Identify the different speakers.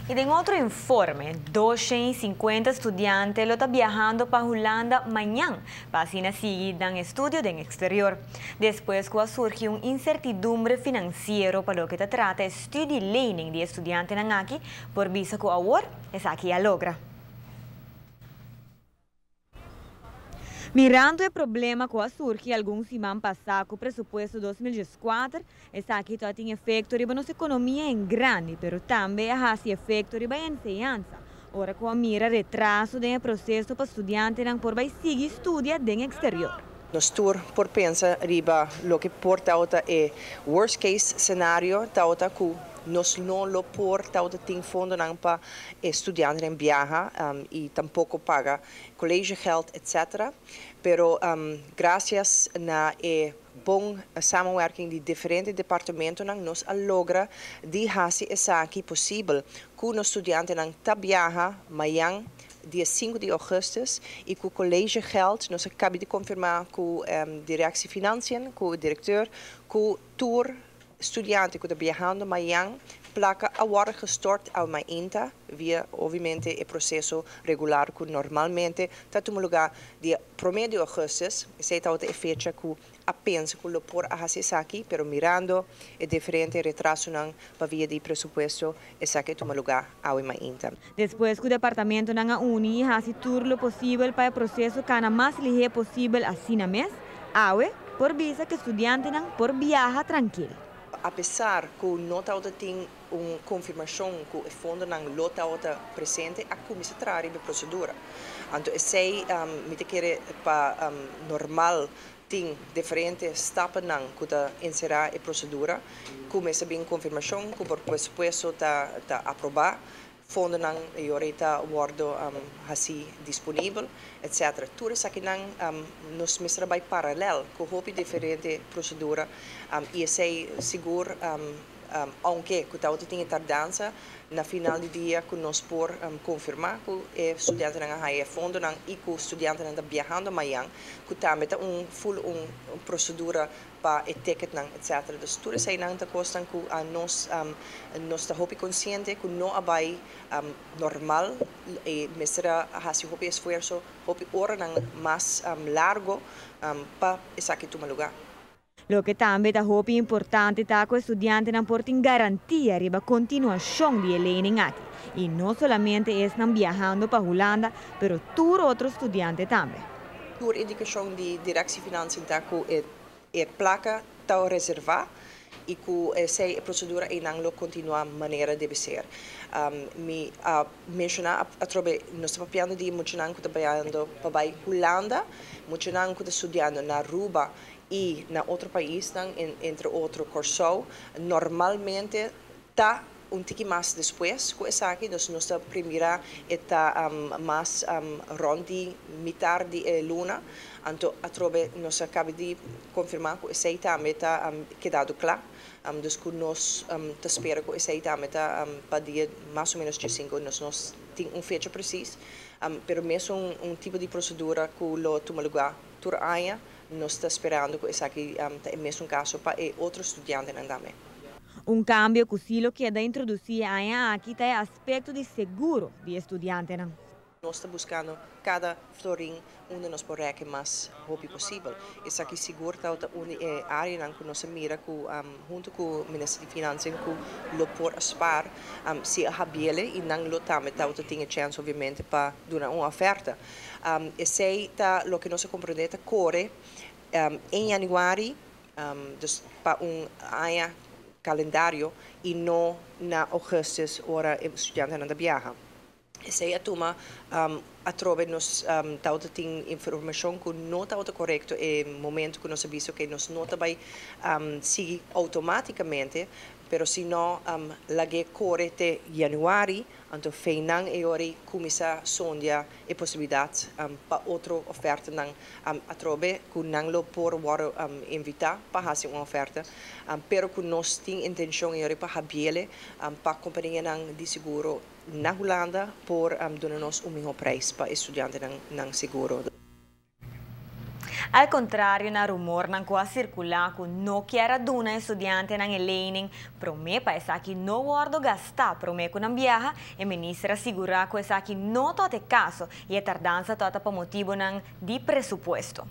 Speaker 1: Y den otro informe, 250 studiante lo ta biahando pa Hulanda mañan, pa asina sigui nan estudio den exterior. Despues cu a surgi un incertidumbre financiero pa loke ta trata studielening di studiantenan aki, por bisa cu awor esaki a logra. Mirando e problema cu a surgi algun siman pasa cu presupuesto 2014, esaki tin efecto riba nos economia en grandi, pero tambe a haci efecto riba enseñansa. Ora cu a mira retraso den proceso pa studiantenan por bay sigui studia den exterior.
Speaker 2: Nos tur por pensa riba loke por ta e worst case scenario, ta cu nos no lo por ta tin fondonan pa studiantenan biaha y tampoco paga collegegeld, etc. Pero gracias na e bon samenwerking di diferente departamentonan, nos a logra di haci esaki posibel, cu nos studiantenan ta biaha mañan, dia 5 di augustus, y cu collegegeld, nos a caba di confirma cu directie Financiën, cu e directeur, cu tur studiante cu ta biahando mañan, placa a wordo gestort awe mainta, via obviamente e proceso regular cu normalmente ta tuma luga dia 1 di augustus. Esey ta e fecha cu a pensa cu lo por a haci esaki, pero mirando e diferente retrasonan pa via di presupuesto, esaki a tuma luga awe mainta.
Speaker 1: Despues cu e departamentonan a uni haci tur lo posibel pa e proceso cana mas lihe posibel asina mes, awe por bisa cu studiantenan por biaha trankil.
Speaker 2: Apesar cu no tin un confirmacion cu e fondonan lo ta presente, a cuminsa traha e procedura. Anto, esey mi ta kere pa normal tin diferente stapnan cu ta encera e procedura, cuminsa bin confirmacion cu e presupuesto ta aproba, fondonan y ta wordo asina disponibel, etc. Tur esakinan nos mester bay paralel cu hopi diferente procedura y esey sigur, aunke cu ta tin tardansa, na final di dia cu nos por confirma cu e studiantenan a haya fondonan y cu e studiantenan ta biahando mañan, cu tambe ta un full un procedura pa e ticketnan, etc. Dus tur eseynan ta cosnan cu nos ta hopi consciente cu no a bay normal y mester a haci hopi esfuerso, hopi oranan mas largo pa esaki tuma luga.
Speaker 1: Loke tambe ta hopi importante ta cu e studiantenan por tin garantia riba continuacion di lening aki. Y no solamente esnan biahando pa Hulanda, pero tur otro studiante tambe.
Speaker 2: Tur indicacion di Directie Financiën ta cu e placa ta reserva y cu e procedura ey lo continua manera debe ser. Mi a menciona atrobe, nos ta papiando di muchanan cu ta bayendo pa bay Hulanda, muchanan cu ta studiando na Aruba y na otro pais, entre otro Corsou, normalmente ta un tiki mas despues cu esaki, dus nos ta premira ta mas rond di mitar di luna. Anto atrobe nos a caba di confirma cu esey tambe ta kedando cla. Dus cu nos ta spera cu esey tambe ta pa dia mas o menos 5, nos tin un fecha precies, pero mes un tipo di procedura cu lo tuma luga tur aña, nos ta sperando cu esaki ta mesun caso pa e otro studiantenan tambe.
Speaker 1: Un cambio cu si lo keda introduci aki ta e aspecto di seguro di studiantenan.
Speaker 2: Nos ta buscando cada florin unda nos por rek mas hopi posibel. Esaki sigur ta un area cu nos a mira cu hunto cu Minister di Financiën cu lo por spaar si habiele y nan lo tambe ta tin e chance obviamente pa duna un oferta. Esey ta loke nos a comprende, ta core in januari, dus pa un aña calendario y no na augustus ora e studiantenan ta biaha. Esey a tuma atrobe nos tabata tin informacion cu no tabata corecto e momento cu nos a bisa cu nos no ta bay sigui automaticamente, pero si no lag'e core te januari, anto feinan e ora cuminsa sondia e posibilidad pa otro ofertanan, atrobe cu nan lo por wordo invita pa haci un oferta, pero cu nos tin intencion e ora pa habiele pa companianan di seguro na Hulanda por duna nos un miho prijs pa studiantenan nan seguro.
Speaker 1: Al contrario na rumornan cu a circula cu no kier a duna studiantenan e lening, prome pa esaki no wordo gasta prome cu nan biaha, e minister a sigura cu esaki no ta e caso y e tardansa ta pa motibonan di presupuesto.